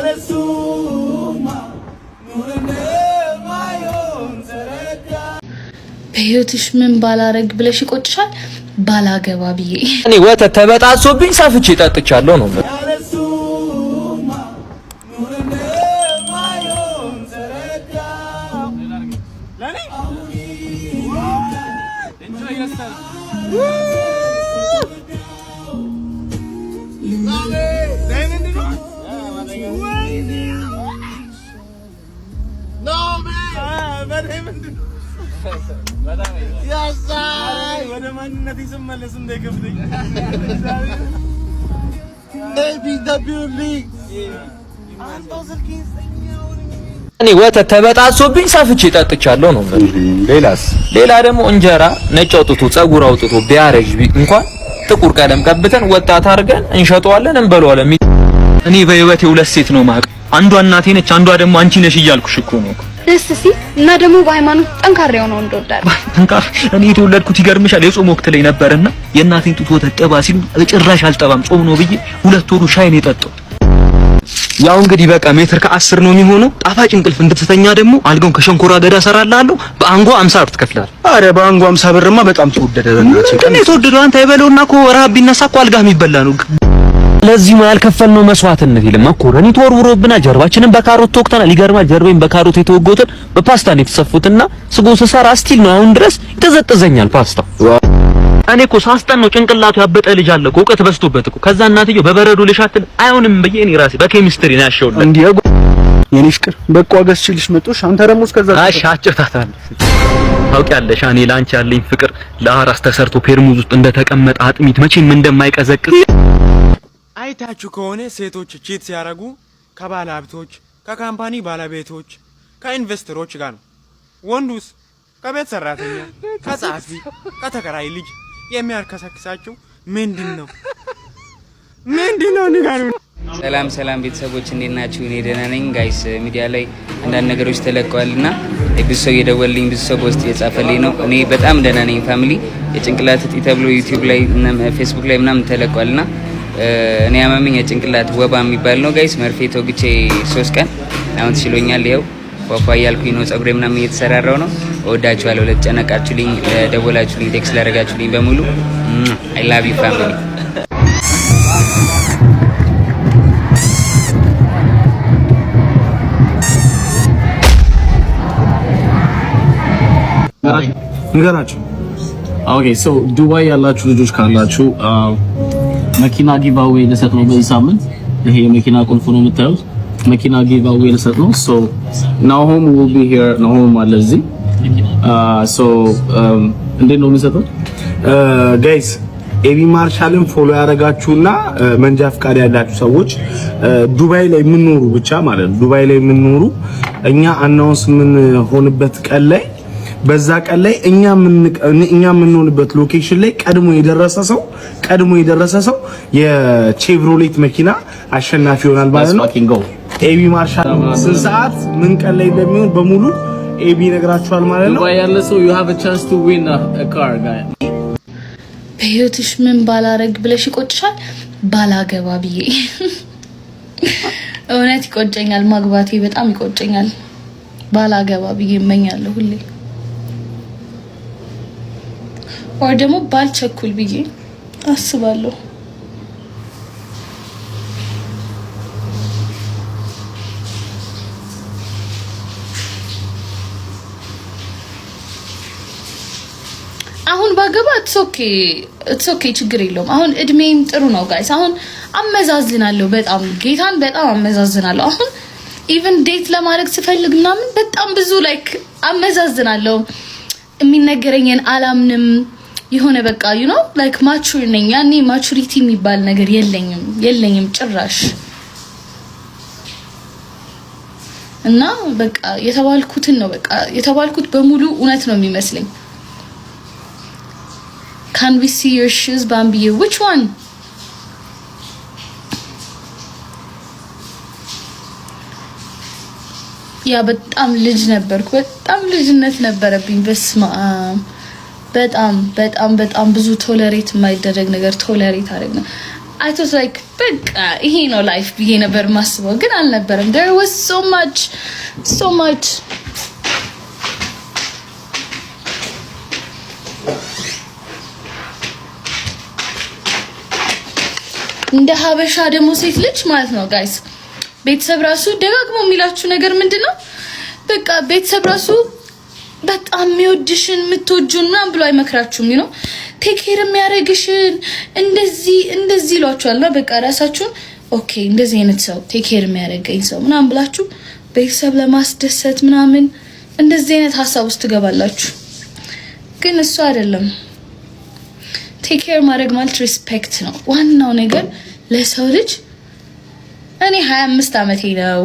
ያለሱማ ኑር እንደማይሆን ተረዳ። በህይወትሽ ምን ባላረግ ብለሽ ይቆጭሻል? ባላገባ ብዬ። እኔ ወተት ተበጣሶብኝ ሰፍቼ ጠጥቻለሁ ነው። ያለሱማ ኑር እንደማይሆን ተረዳ። አሁን Enjoy yourself. ወደ ማንነቴ ስመለስ እንዳይከብደኝ። ኤቢ the building። እኔ ወተት ተበጣሶብኝ ሰፍቼ ጠጥቻለሁ ነው። ሌላስ? ሌላ ደግሞ እንጀራ ነጭ አውጥቶ ጸጉር አውጥቶ ቢያረጅ እንኳን ጥቁር ቀለም ቀብተን ወጣት አድርገን እንሸጠዋለን፣ እንበለዋለን። እኔ በህይወቴ ሁለት ሴት ነው ማቅ። አንዷ እናቴ ነች፣ አንዷ ደግሞ አንቺ ነሽ እያልኩሽ እኮ ነው። ደስ ሲል እና ደግሞ በሃይማኖት ጠንካራ የሆነው እንደወዳለሁ። ጠንካራ። እኔ የተወለድኩት ይገርምሻል የጾም ወቅት ላይ ነበርና የእናቴን ጡት ወተት ጠባ ሲሉ በጭራሽ አልጠባም ጾም ነው ብዬ 2 ወሩ ሻይ ነው የጠጣሁት። ያው እንግዲህ በቃ ሜትር ከ10 ነው የሚሆነው። ጣፋጭ እንቅልፍ እንድትተኛ ደግሞ አልጋውን ከሸንኮራ አገዳ እሰራልሃለሁ። በአንጓ 50 ብር ትከፍላለህ። አረ በአንጓ 50 ብርማ በጣም ተወደደ። በእናትህ። ምንድን ነው የተወደደው? አንተ አይበለውና እኮ ረሃብ ቢነሳ እኮ አልጋህ የሚበላ ነው። ለዚህ ሙያ ያልከፈልነው መስዋዕትነት የለም። መኮረኒ ተወርውሮብናል። ጀርባችንን በካሮት ተወግተናል። ይገርማል። ጀርባዬን በካሮት የተወገሁትን በፓስታ ነው የተሰፉትና ስጎ ስሰራ still ነው አሁን ድረስ ይጠዘጥዘኛል ፓስታው። እኔ እኮ ሳስጠን ነው ጭንቅላቱ ያበጠ ልጅ አለ እኮ እውቀት በዝቶበት እኮ። ከዛ እናትየው በበረዶ ልሻትል አይሆንም ብዬ እኔ ራሴ በኬሚስትሪ ነው ያሸውለት። እንዲህ የኔ ፍቅር በቃ ገዝቼልሽ መጦሽ አንተ ደግሞ እስከዛ አሽ አጭታታለሁ። ታውቂያለሽ እኔ ላንቺ ያለኝ ፍቅር ለአራስ ተሰርቶ ፔርሙዝ ውስጥ እንደተቀመጠ አጥሚት መቼም እንደማይቀዘቅዝ። አይታችሁ ከሆነ ሴቶች cheat ሲያደርጉ ከባለ ሀብቶች፣ ከ company ባለቤቶች፣ ከኢንቨስተሮች ጋር ነው። ወንዱስ ከቤት ሰራተኛ፣ ከጸሐፊ፣ ከተከራይ ልጅ የሚያርከሰክሳቸው ምንድን ነው? ምንድን ነው ንገሩን። ሰላም ሰላም ቤተሰቦች፣ እንዴት ናችሁ? እኔ ደህና ነኝ። Guys፣ ሚዲያ ላይ አንዳንድ ነገሮች ተለቀዋል እና ብዙ ሰው እየደወለልኝ፣ ብዙ ሰው በውስጥ እየጻፈልኝ ነው። እኔ በጣም ደህና ነኝ። Family፣ የጭንቅላት እጢ ተብሎ ዩቲዩብ ላይ፣ ፌስቡክ ላይ ምናምን ተለቋል እና እኔ ያመመኝ የጭንቅላት ወባ የሚባል ነው guys። መርፌ ተወግቼ 3 ቀን አሁን ተሽሎኛል። ይኸው ፏፏ እያልኩኝ ነው። ጸጉሬ ምናምን እየተሰራራው ነው። እወዳችኋለሁ። ለተጨነቃችሁልኝ፣ ለደወላችሁልኝ፣ text ላደረጋችሁልኝ በሙሉ I love you, family። ንገራቸው። Okay, so ዱባይ ያላችሁ ልጆች ካላችሁ መኪና giveaway ልሰጥ ነው በዚህ ሳምንት። ይሄ የመኪና ቁልፍ ነው የምታዩት። መኪና giveaway ልሰጥ ነው። So ናሆም will be here። ናሆም አለ እዚህ። So እንዴት ነው የምንሰጠው? Guys፣ ኤቢ ማርሻልን follow ያደረጋችሁና መንጃ ፍቃድ ያላችሁ ሰዎች ዱባይ ላይ የምንኖሩ ብቻ ማለት ነው። ዱባይ ላይ የምንኖሩ እኛ announce የምንሆንበት ቀን ላይ፣ በዛ ቀን ላይ እኛ የምንሆንበት location ላይ ቀድሞ የደረሰ ሰው የቼቭሮሌት መኪና አሸናፊ ይሆናል ማለት ነው። ኤቢ ማርሻል ስንት ሰዓት ምን ቀን ላይ እንደሚሆን በሙሉ ኤቢ ይነግራችኋል ማለት ነው። ዱባይ ያለ ሰው you have a chance to win a car, guys። በህይወትሽ ምን ባላረግ ብለሽ ይቆጭሻል? ባላገባ ብዬ። እውነት ይቆጨኛል። ማግባቴ በጣም ይቆጨኛል። ባላገባ ብዬ እመኛለሁ ሁሌ። Or ደግሞ ባልቸኩል ብዬ አስባለሁ። አሁን ባገባ it's okay, it's okay፣ ችግር የለውም። አሁን እድሜም ጥሩ ነው guys። አሁን አመዛዝናለሁ በጣም፣ ጌታን በጣም አመዛዝናለሁ። አሁን even date ለማድረግ ስፈልግ ምናምን በጣም ብዙ like አመዛዝናለሁ። የሚነገረኝን አላምንም። የሆነ በቃ like mature ነኝ። ያኔ maturity የሚባል ነገር የለኝም፣ የለኝም ጭራሽ። እና በቃ የተባልኩትን ነው፣ በቃ የተባልኩት በሙሉ እውነት ነው የሚመስለኝ። Can we see your shoes, ባምቢዬ? Which one? Yeah፣ በጣም ልጅ ነበርኩ። በጣም ልጅነት ነበረብኝ። በስመ አብ፣ በጣም በጣም በጣም ብዙ tolerate የማይደረግ ነገር tolerate አደረግ ነው። I thought like በቃ ይሄ ነው life ብዬ ነበር ማስበው፣ ግን አልነበረም። There was so much, so much። እንደ ሀበሻ ደግሞ ሴት ልጅ ማለት ነው guys፣ ቤተሰብ ራሱ ደጋግሞ የሚላችሁ ነገር ምንድን ነው? በቃ ቤተሰብ ራሱ በጣም የሚወድሽን የምትወጁን ምናምን ብሎ አይመክራችሁም። Take care የሚያደርግሽን እንደዚህ እንደዚህ ይሏችኋል። እና በቃ ራሳችሁን okay እንደዚህ አይነት ሰው፣ take care የሚያደርገኝ ሰው ምናምን ብላችሁ ቤተሰብ ለማስደሰት ምናምን እንደዚህ አይነት ሀሳብ ውስጥ ትገባላችሁ። ግን እሱ አይደለም። Take care ማድረግ ማለት respect ነው። ዋናው ነገር ለሰው ልጅ እኔ 25 ዓመቴ ነው።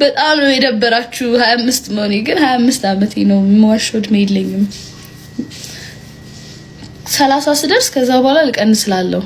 በጣም ነው የደበራችሁ 25 መሆኔ፣ ግን 25 ዓመቴ ነው። የምዋሸው እድሜ የለኝም። 30 ስደርስ ከዛ በኋላ ልቀንስ እላለሁ።